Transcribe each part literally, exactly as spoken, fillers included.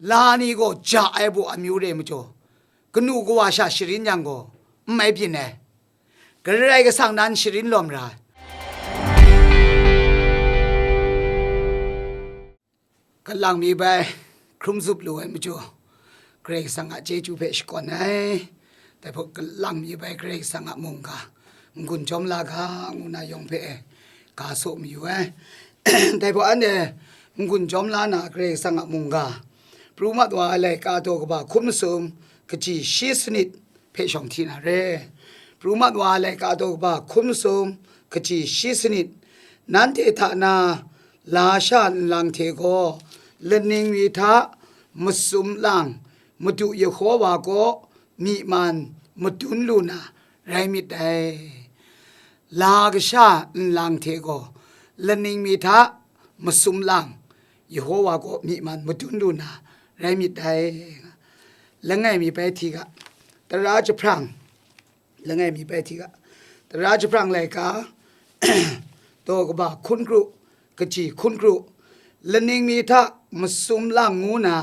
La ni gaw ja ai baw amyu re majaw, kanu kawa sha sharin yang gaw, n mai byin ai. Karai Kasang nan sharin lawm ra ai. Kalang mi bai hkrum zup lu ai majaw, Karai Kasang a chyeju hpe shakawn ai. Dai hpawt kalang mi bai Karai Kasang a mungga n-gun jawm la ga, ngu na yawng hpe ga saw mayu ai. Dai hpawt anhte n-gun jawm la na Karai Kasang a mungga, pru mat wa ai laika daw kaba hkum masum, kaji shi sanit hpe shawng hti na re. Pru mat wa ai laika daw kaba hkum masum, kaji shi sanit, nanhte hta na lasha nlang hte gaw, laning mi hta masum lang, Madu Yehowa kaw myi man madun lu na rai myit dai. La kasha nlang hte gaw, laning mi hta masum lang, Yehowa kaw myi man madun lu na rai myit dai. Langai mi bai hti ga, tara jahprang, langai mi bai hti ga, tara jahprang laika, daw kaba hkun kru, kaji hkun kru, laning mi hta masum lang ngu na,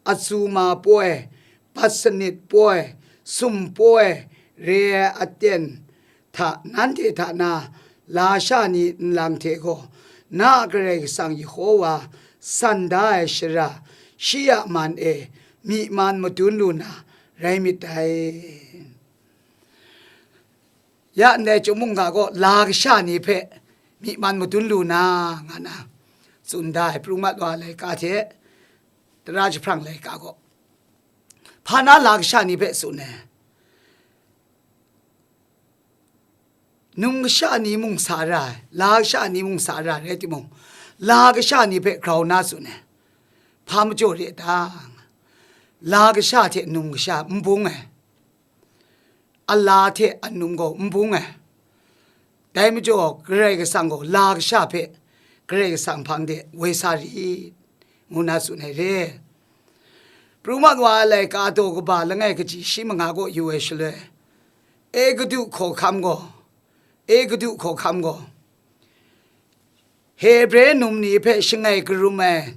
atsuma poi, bat sanit poi, sum poi, re ai aten hta nanhte hta na lasha ni nlang hte gaw, na a Karai Kasang Yehowa san da ai shara, shi a man e myi man madun lu na rai myit dai. Ya ndai chyum mungga gaw la kasha ni hpe myi man madun lu na, nga na tsun da ai, pru mat wa laika hte tara jahprang laika gaw, hpa na la kasha ni hpe tsun ai? Num kasha ni mung sa ra ai, la kasha ni mung sa ra ai rai timung, la kasha ni hpe grau na tsun ai. Hpa majaw re ta? La kasha hte num kasha n bung ai. A la hte a num gaw n bung ai. Dai majaw, Karai Kasang gaw la kasha hpe Karai Kasang hpang de woi sa rit, ngu na tsun ai re. Pru mat wa ai laika daw kaba langai kaji shi manga kaw yu ai shaloi, Egutu hkawhkam gaw, Egutu hkawhkam gaw, Hebre num ni hpe shangai karum ai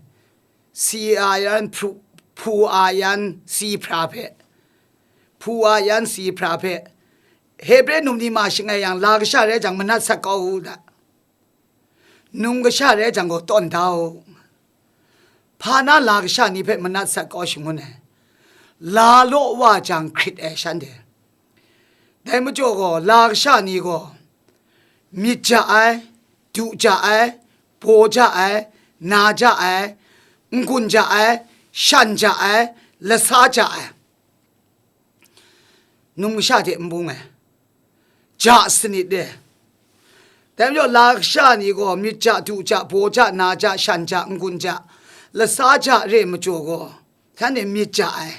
si a yan, hpu, hpu a yan si hpra hpe, hpu a yan si hpra hpe, Hebre num ni ma shangai yang, la kasha rai jang, manat sat kau u da, num kasha rai jang gaw, tawn da u. Hpa na la kasha ni hpe manat sat kau shangun ai? La law wa jang hkrit ai shanhte. Dai majaw gaw, la kasha ni gaw myit ja ai, du ja ai, baw ja ai, na ja ai, n-gun ja ai, shan ja ai, lasa ja ai, num kasha hte n bung ai, ja sanit de. Dai majaw, la kasha ni gaw myit ja, du ja, baw ja, na ja, shan ja, n-gun ja, lasa ja re majaw gaw, shanhte myit ja ai.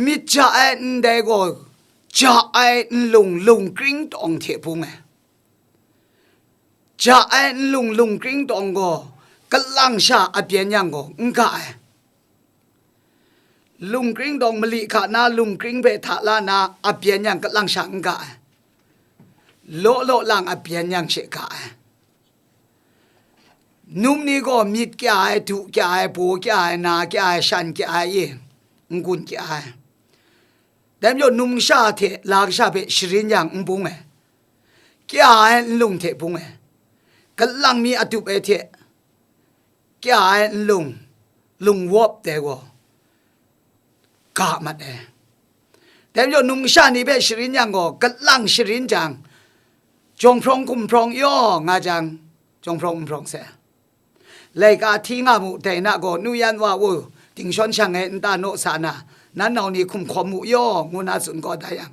Myit ja ai ndai gaw, ja ai nlung lungkring tawng hte bung ai. Ja ai nlung lungkring tawng gaw, kalang sha a byen yang gaw, n ga ai. Lungkring tawng mali hka na lungkring hpe hta la na a byen yang, kalang sha n ga ai. Law law lang a byen yang she ga ai. Num ni gaw myit kya ai, du kya ai, baw kya ai, na kya ai, shan kya ai, i, n-gun kya ai. Dai majaw, num kasha hte la kasha hpe sharin yang n bung ai, kya ai nlung hte bung ai, kalang mi a dup ai hte kya ai nlung, lungwawp dai gaw ga mat ai. Dai majaw, num kasha ni hpe sharin yang gaw, kalang sharin jang, jawng hprawng hkum hprawng yaw nga jang, jawng hprawng hkum hprawng se. Laika hti nga mu, dai na gaw, nu yan wa wo, dingshawng shang ai nta naw sa na, nan nau ni hkum hkawm mu yaw, ngu na tsun kau da yang,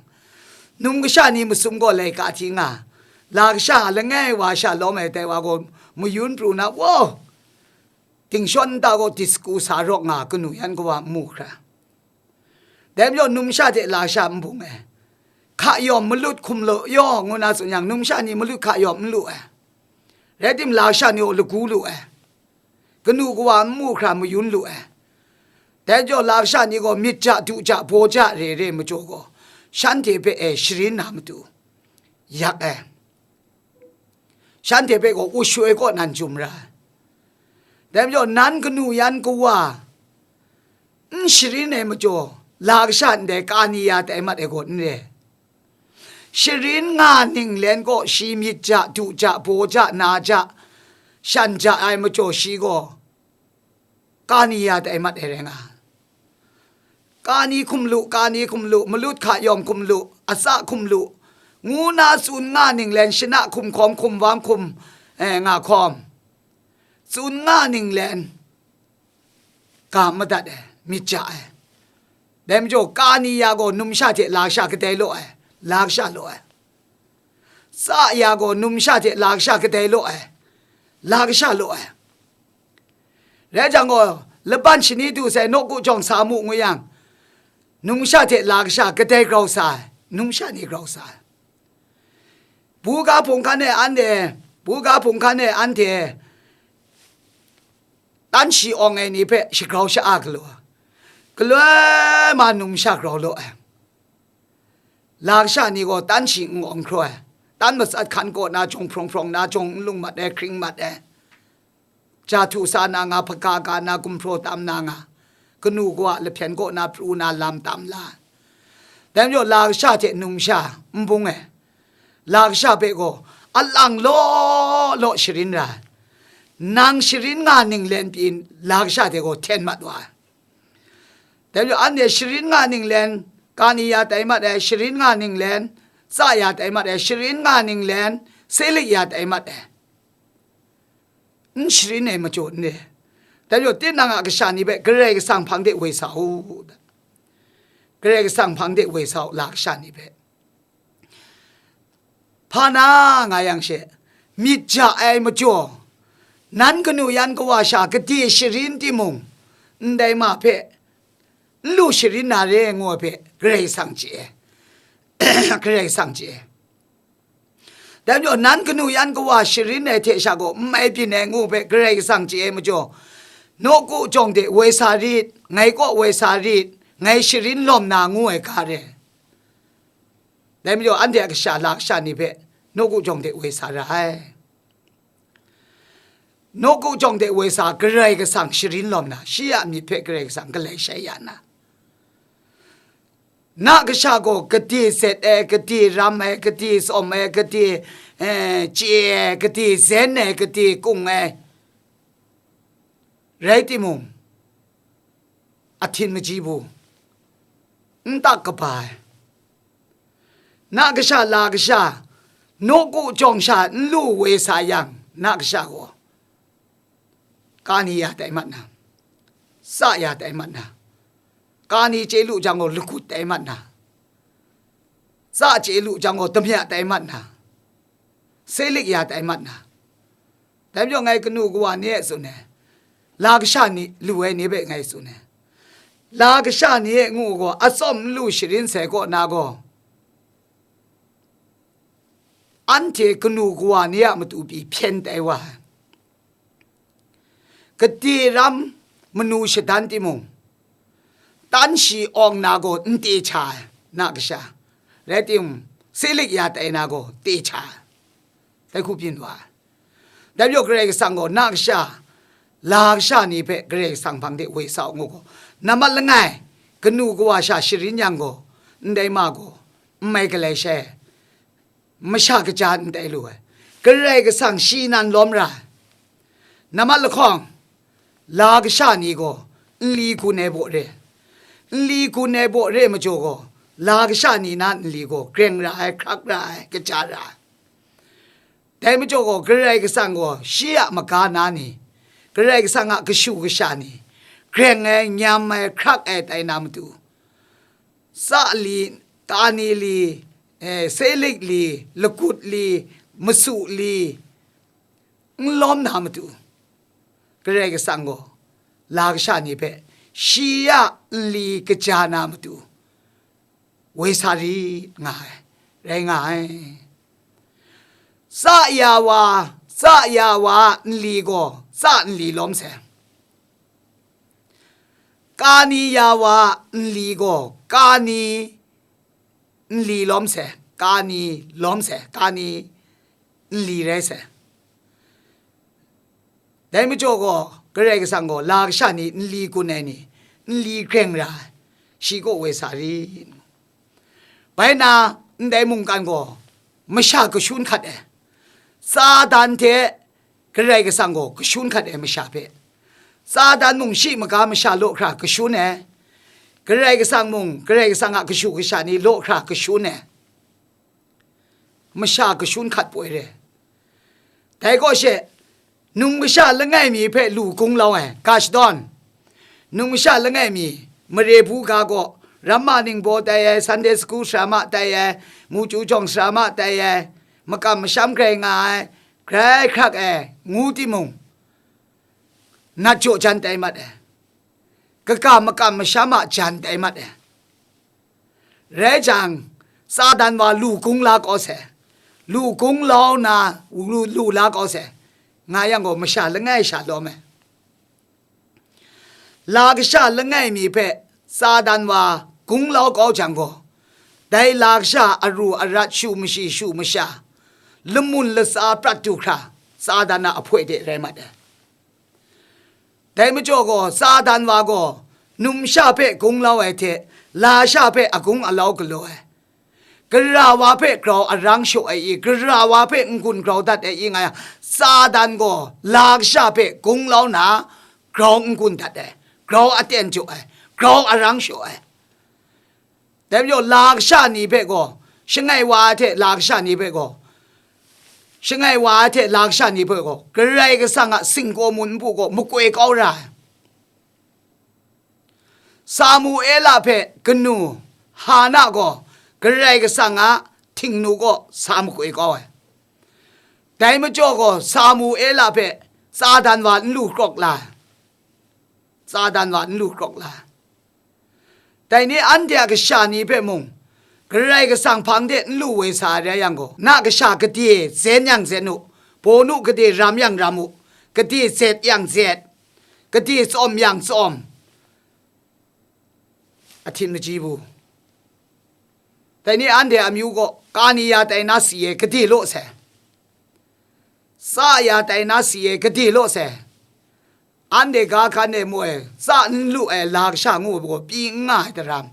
num kasha ni masum gaw laika hti nga, la kasha langai wa sha lawm ai dai wa gaw mayun pru na, wo, dingshawng nta gaw disco sa rawk nga, kanu yan kawa n mu hkra. Dai majaw, num sha hte la sha n bung ai. Hka yawm malut hkum law yaw, ngu na tsun yang, num sha ni malut hka yawm n lu ai. Rai tim, la sha ni gaw lagu lu ai. Kanu kawa n mu hkra mayun lu ai. Dai majaw, la sha ni gaw myit ja, du ja, baw ja re re majaw gaw, shanhte hpe e sharin na matu yak ai. Shanhte hpe gaw ushoi kaw nan jum ra ai. Dai majaw, nan kanu yan kawa, n sharin ai majaw, la kasha ndai kani ya tai mat ai gaw n re. Sharin nga ninglen kaw shi myit ja, du ja, baw ja, na ja, shan ja ai majaw shi gaw, kani ya tai mat ai rai nga. Kani hkum lu, kani hkum lu, malut hka yawng hkum lu, atsa hkum lu, ngu na tsun nga ninglen shana hkum hkawm, hkum wam hkum, eh, nga hkawm. Tsun nga ninglen ga madat ai, myit ja ai. Dai majaw, kani ya gaw numsha hte la kasha kadai law ai, la kasha law ai. Tsa ya gaw numsha hte la kasha kadai law ai, la kasha law ai. Rai jang gaw, laban shani du sai nawku jawng sa mu ngu yang, numsha hte la kasha kadai grau sa ai, numsha ni grau sa ai. Buga hpung hkan e anhte, buga hpung hkan e anhte, tan shi awng ai ni hpe shagrau sha-a galaw, galoi ma numsha grau law ai. La kasha ni gaw tan shi n awng hkraw ai, tan matsat hkan kaw na jawng hprawng hprawng na jawng n lung mat ai, hkring mat ai. Ja htu sa na nga, hpaga ga na, gumhpraw tam na nga, kanu kawa lahpyen kaw na pru na lam tam la. Dai majaw, la kasha hte numsha n bung ai, la kasha hpe gaw alang law law sharin ra ai. Nang sharin nga ninglen pyi la kasha hte gaw hten mat wa ai. Dai majaw, anhte sharin nga ninglen kani ya tai mat ai, sharin nga ninglen tsa ya tai mat ai, sharin nga ninglen selik ya tai mat ai. N sharin ai majaw n re. Dai majaw, tinang a kasha ni hpe Karai Kasang hpang de woi sa u. Karai Kasang hpang de woi sa u, la kasha ni hpe. Hpa na nga yang she, myit ja ai majaw, nan kanu yan kawa sha gade sharin timung, ndai ma hpe n lu sharin na re ngu ai hpe Karai Kasang chye ai. Karai Kasang chye ai. Dai majaw, nan kanu yan kawa sharin ai hte sha gaw n mai byin ai ngu hpe Karai Kasang chye ai majaw, nawku jawng de woi sa rit, ngai kaw woi sa rit, ngai sharin lawm na ngu ai ga re. Dai majaw, anhte a kasha la kasha ni hpe nawku jawng de woi sa ra ai. Nawku jawng de woi sa Karai Kasang sharin lawm na, shi a myit hpe Karai Kasang galai shai ya na, na kasha gaw gade zet ai, gade ram ai, gade tsawm ai, gade, eh, chye ai, gade zen ai, gade kung ai, rai timung, ahtin maji bu, n tak kaba ai. Na kasha, la kasha, nawku jawng sha n lu woi sa yang, na kasha gaw, kani ya tai mat na, tsa ya tai mat na, kani chye lu jang gaw lagut tai mat na, tsa chye lu jang gaw damya tai mat na, selik ya tai mat na. Dai majaw, ngai kanu kawa ni e tsun ai, la kasha ni lu ai ni hpe ngai tsun ai, la kasha ni e ngu gaw, atsawm n lu sharin sai kaw na gaw, anhte kanu kawa ni a matu pyi hpyen tai wa ai. Gade ram manu shadan timung, tan shi awng na gaw n te cha ai, na kasha, rai timung, selik ya tai na gaw te cha ai, dai hku byin wa ai. Dai majaw, Karai Kasang gaw na kasha, la kasha ni hpe Karai Kasang hpang de woi sa u ngu gaw, nambat langai, kanu kawa sha sharin yang gaw, ndai ma gaw, n mai galai shai, masha kaja n tai lu ai, Karai Kasang shi nan lawm ra ai. Nambat lahkawng, la kasha ni gaw nli gun ai baw re, nli gun ai baw re majaw gaw, la kasha ni na nli gaw greng ra ai, hkrak ra ai, kaja ra ai. Dai majaw gaw, Karai Kasang gaw shi a maga na ni, Karai Kasang a kashu kasha ni, greng ai, nyam ai, hkrak ai tai na matu, tsa li, kani li, eh, selik li, lagut li, masu li, n lawm na matu, Karai Kasang gaw la kasha ni hpe shi a nli kaja na matu, woi sa rit nga ai, rai nga ai. Tsa ya wa, tsa ya wa a nli gaw tsa nli lawm sai. Kani ya wa a nli gaw kani nli lawm sai, kani lawm sai, kani nli rai sai. Dai majaw gaw, Karai Kasang gaw la kasha ni nli gun ai ni, nli greng ra ai, shi kaw woi sa rit. Bai na, ndai mungkan gaw masha kashun hkat ai, Satan hte Karai Kasang gaw kashun hkat ai masha hpe, Satan mung shi maga masha law hkra kashun ai, Karai Kasang mung, Karai Kasang a kashu kasha ni law hkra kashun ai, masha kashun hkat poi re. Dai kaw she, numsha langai mi hpe lu kunglau ai, ga shadawn, numsha langai mi, mare bu ga gaw, ramma ningbaw tai ai, Sunday school sara ma tai ai, mu chyu jawng sara ma tai ai, makam masham grai nga ai, grai hkrak ai, ngu timung, nat jaw jan tai mat ai, kaga makam masham a jan tai mat ai. Rai jang, Satan wa lu kung la kau se, lu kung lau na, lu, lu la kau se, nga yang gaw masha langai sha lawm ai. La kasha langai mi hpe Satan wa kung lau kau jang gaw, dai la kasha aru arat shu mashi shu masha, lamun latsa prat du hkra, Satan a ahpoi de rai mat ai. Dai majaw gaw, Satan wa gaw, numsha hpe gung lau ai hte, lasha hpe agung alau galaw ai, gara wa hpe grau arang shaw ai i, gara wa hpe n-gun grau dat ai i nga yang, Satan gaw, la kasha hpe gung lau na, grau n-gun dat ai, grau aten jaw ai, grau arang shaw ai. Dai majaw, la kasha ni hpe gaw, shangai wa ai hte la kasha ni hpe gaw, shangai wa ai hte la kasha ni hpe gaw, Karai Kasang a singkaw mun npu gaw makoi kau ra ai. Samuela hpe kanu Hana gaw Karai Kasang a htingnu kaw sa makoi kau ai. Dai majaw gaw, Samuela hpe Satan wa n lu hkrawk la ai. Satan wa n lu hkrawk la ai. Dai ni anhte a kasha ni hpe mung, Karai Kasang hpang de n lu woi sa ai rai yang gaw, na kasha gade zen yang zen u, bawnu gade ram yang ram u, gade zet yang zet, gade tsawm yang tsawm, ahtin maji bu. Dai ni anhte amyu gaw, kani ya tai na si e gade law sai, tsa ya tai na si e gade law sai, anhte ga hkan e mu ai, tsa n lu ai la kasha ngu ai gaw pyi n nga ai daram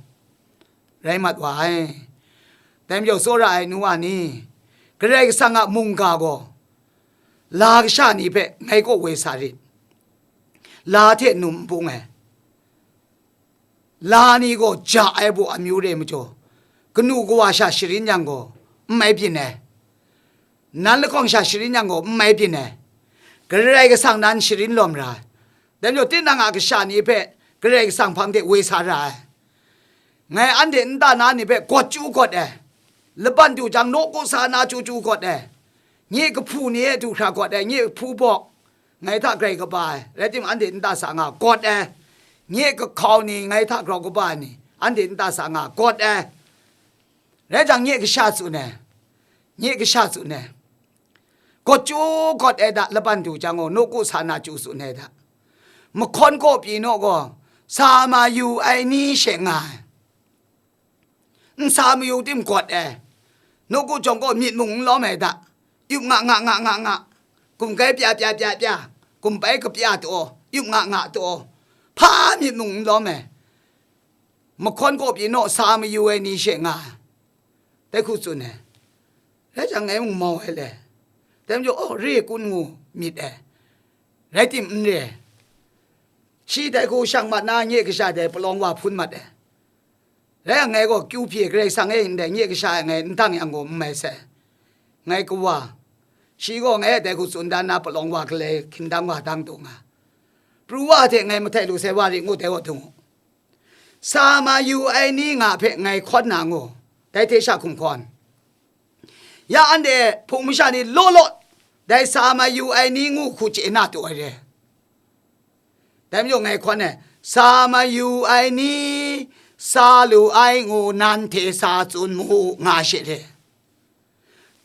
rai mat wa ai. Dai majaw, tsawra ai nu wa ni, Karai Kasang a mungga gaw la kasha ni hpe ngai kaw woi sa rit, la hte num n pung ai. La ni gaw ja ai baw amyu re majaw, kanu kawa sha sharin yang gaw, n mai byin ai. Nan lahkawng sha sharin yang gaw, n mai byin ai. Karai Kasang nan sharin lawm ra ai. Dai majaw, tinang a kasha ni hpe Karai Kasang hpang de woi sa ra ai. Ngai anhte nta na ni hpe gawt chyu gawt ai. Laban du jang, nawku sa na chyu chyu gawt ai. Nye kahpu ni e du hkra gawt ai, nye kahpu baw ngai hta grai kaba ai, rai timung, anhte nta sa nga gawt ai. Nye kahkau ni, ngai hta grau kaba ai ni, anhte nta sa nga gawt ai. Rai jang, nye kasha tsun ai, nye kasha tsun ai, gawt chyu gawt ai da, laban du jang gaw, nawku sa na chyu tsun ai da. Mahkawn kaw pyi naw gaw, sa mayu ai ni she nga ai. N sa mayu tim gawt ai. Nawku jawng gaw myit mung n lawm ai da. Yup nga, nga, nga, nga, nga. Kum kai pya, pya, pya, pya. Kum pai kapya taw, yup nga, nga taw, hpa myit mung n lawm ai. Mahkawn kaw pyi naw, sa mayu ai ni she nga ai. Dai hku tsun ai. Rai jang, ngai mung mau ai le. Dai majaw, aw, re kun ngu myit ai. Rai tim, n re ai. Shi dai hku shang mat na, nye kasha dai palawng wa hpun mat ai. Rai yang, ngai gaw kyu hpyi, Karai Kasang e, ndai nye kasha e ngai n dang yang gaw, n mai sai. Ngai kawa, shi gaw ngai e dai hku tsun dan na, palawng wa galai hkin dang wa dang dung nga. Pru wa hte ngai mahtai lu sai wa rit ngu, dai gaw dung u. Sa mayu ai ni nga hpe ngai hkawn na ngu, dai hte sha hkum hkawn. Ya anhte Hpung masha ni law law, dai sa mayu ai ni ngu hku chye na tu ai re. Dai majaw ngai hkawn ai, sa mayu ai ni, sa lu ai ngu nanhte sa tsun mu u, nga she re.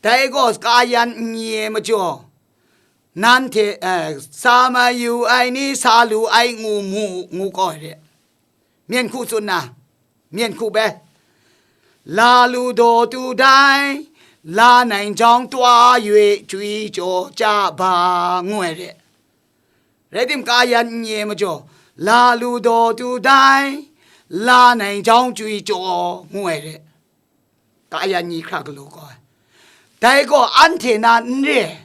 Dai gaw kayan n ye majaw, nanhte, eh, sa mayu ai ni, sa lu ai ngu mu u, ngu kau ai re. Myen hku tsun na, myen hku bai, la lu daw tu dai, la nai jawng twa yue, chui jaw ja ba, ngu ai re. Rai tim, kayan n ye majaw, la lu daw tu dai, la nai jawng chywi chyaw ngu ai re, kayan ni hkra galaw kau ai. Dai gaw anhte na n re ai.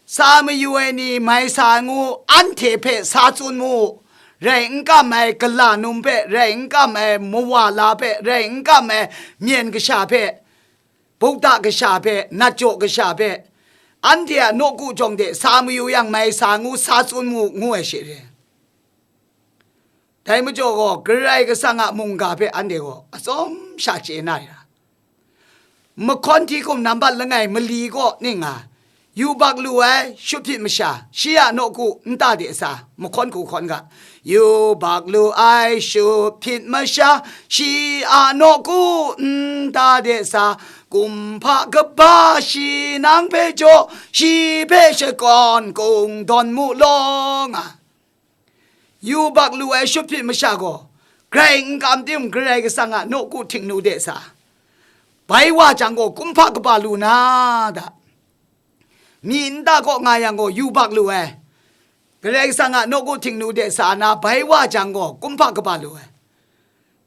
Sa mayu ai ni mai sa ai ngu, anhte hpe sa tsun mu, rai n kam ai gala num hpe, rai n kam ai mawa la hpe, rai n kam ai myen kasha hpe, bukta kasha hpe, natjaw kasha hpe, anhte a nawku jawng de sa mayu yang mai sa ngu, sa tsun mu, ngu ai she re. Dai majaw gaw, Karai Kasang a mungga hpe anhte gaw atsawm sha chye na ra. Mahkawn hti hkum nambat langai mali kaw ning nga, yubak lu ai shut hpyit masha, shi a nawku nta de sa, mahkawn hku hkawn ga, yubak lu ai shut hpyit masha, shi a nawku nta de sa, kumhpa kaba shi nang hpe jaw, shi hpe shakawn kungdawn mu law nga. Yubak lu ai shut hpyit masha gaw, grai n kam tim, Karai Kasang a nawku htingnu de sa, bai wa jang gaw, kumhpa kaba lu na da. Mi nta kaw nga yang gaw, yubak lu ai, Karai Kasang a nawku htingnu de sa na, bai wa jang gaw, kumhpa kaba lu ai.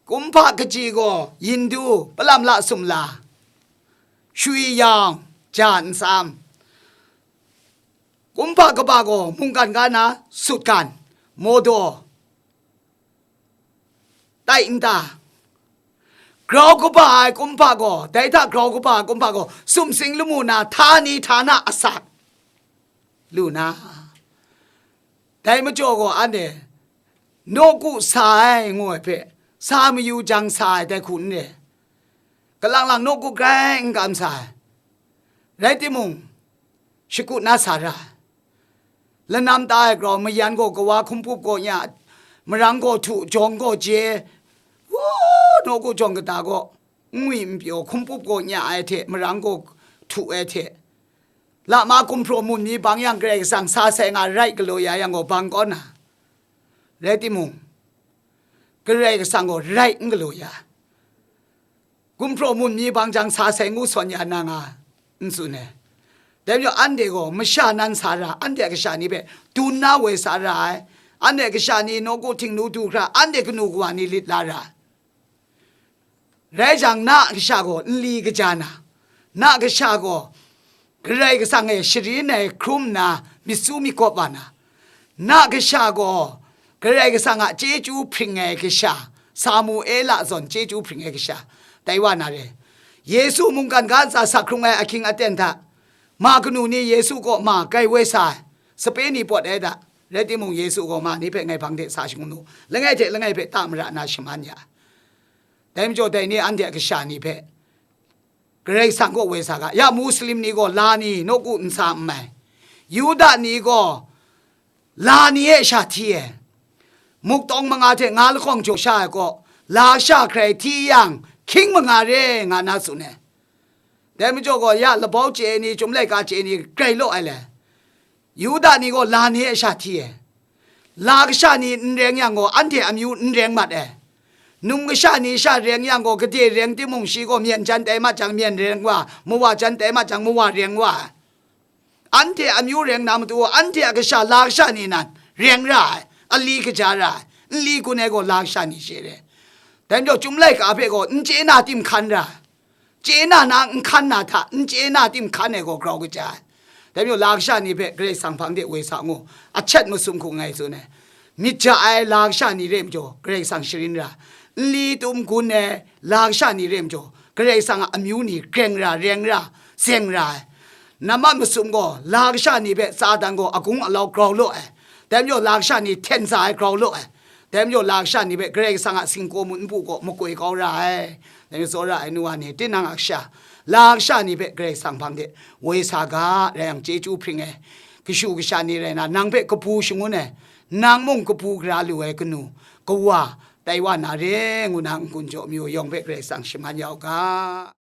Kumhpa kaji gaw, yin du, palam la sumla, shwi yawng, ja nsam, kumhpa kaba gaw mungkan ga na sutgan, mawdaw, tai nta, grau kaba ai kumhpa gaw, dai hta grau kaba ai kumhpa gaw, sumsing lamu na htani htana asak lu na, dai majaw gaw anhte nawku sa ai ngu ai hpe, sa mayu jang sa ai dai hku n re. Kalang lang nawku grai n kam sa ai. Rai timung, shakut na sa ra ai. Lanam ta ai grau, mayan gaw kawa hkumpup gaw nya, marang gaw htu, jawng gaw je, wu, nawku jawng kata gaw, nngwi npyaw hkumpup gaw nya ai hte, marang gaw htu ai hte, lama gumhpraw mun mi bang yang, Karai Kasang sa sai nga rai galaw ya yang gaw, bang kaw na. Rai timung, Karai Kasang gaw rai n galaw ya. Gumhpraw mun mi bang jang sa sai ngu sawn ya na nga n tsun ai. Dai majaw anhte gaw masha nan sa ra, anhte a kasha ni hpe dun na woi sa ra ai, anhte a kasha ni nawku htingnu du hkra, anhte kanu kawa ni lit la ra ai. Rai jang, na a kasha gaw nli kaja na, na a kasha gaw Karai Kasang e sharin ai hkrum nna, myit su myit gawp wa na, na a kasha gaw Karai Kasang a chyeju hpring ai kasha, Samuela zawn chyeju hpring ai kasha, tai wa na re. Yesu mungkan ga ntsa sa hkrung ai ahkying aten hta, ma kanu ni Yesu kaw ma kai woi sa ai, sape ni pawt ai da. Rai timung, Yesu gaw ma ni hpe ngai hpang de sa shangun u, langai hte langai hpe ta mara na shaman ya ai. Dai majaw, dai ni anhte a kasha ni hpe Karai Kasang kaw woi sa ga, ya Muslim ni gaw la ni nawku n sa n mai, Yuda ni gaw la ni e sha hti ai, muktawng manga hte nga lahkawng jaw sha ai kaw, la sha hkrai hti yang, hkying manga re nga na tsun ai. Dai majaw gaw, ya labau chye ai ni, chyum laika chye ai ni grai law ai le. Yuda ni gaw la ni e sha hti ai. La kasha ni n reng yang gaw, anhte amyu n reng mat ai. Num kasha ni sha reng yang gaw, gade reng timung, shi gaw myen jan tai mat jang, myen reng wa, mawa jan tai mat jang, mawa reng wa ai. Anhte amyu reng na matu, anhte a kasha la kasha ni nan reng ra ai, ali kaja ra ai, nli gun ai gaw la kasha ni she re. Dai majaw, chyum laika hpe gaw n chye na tim hkan ra ai. Chye na na n hkan na hta, n chye na tim hkan ai gaw grau kaja ai. Dai majaw, la kasha ni hpe Karai Kasang hpang de woi sa ngu, ahkying masum hku ngai tsun ai. Myit ja ai la kasha ni re majaw, Karai Kasang sharin ra, nli tum gun ai la kasha ni re majaw, Karai Kasang a amyu ni greng ra, reng ra, seng ra ai. Nambat masum gaw, la kasha ni hpe Satan gaw agung alau grau law ai. Dai majaw, la kasha ni hten sa ai grau law ai. Dai majaw, la kasha ni hpe Karai Kasang a singkaw mut npu gaw makoi kau ra ai. Dai majaw, tsawra ai nu wa ni, tinang a kasha, la kasha ni hpe Karai Kasang hpang de woi sa ga, rai yang, chyeju hpring ai kashu kasha ni rai na, nang hpe kabu shangun ai, nang mung kabu gara lu ai kanu, kawa, tai wa na re ngu na n-gun jaw mayu yawng hpe Karai Kasang shaman ya u ga.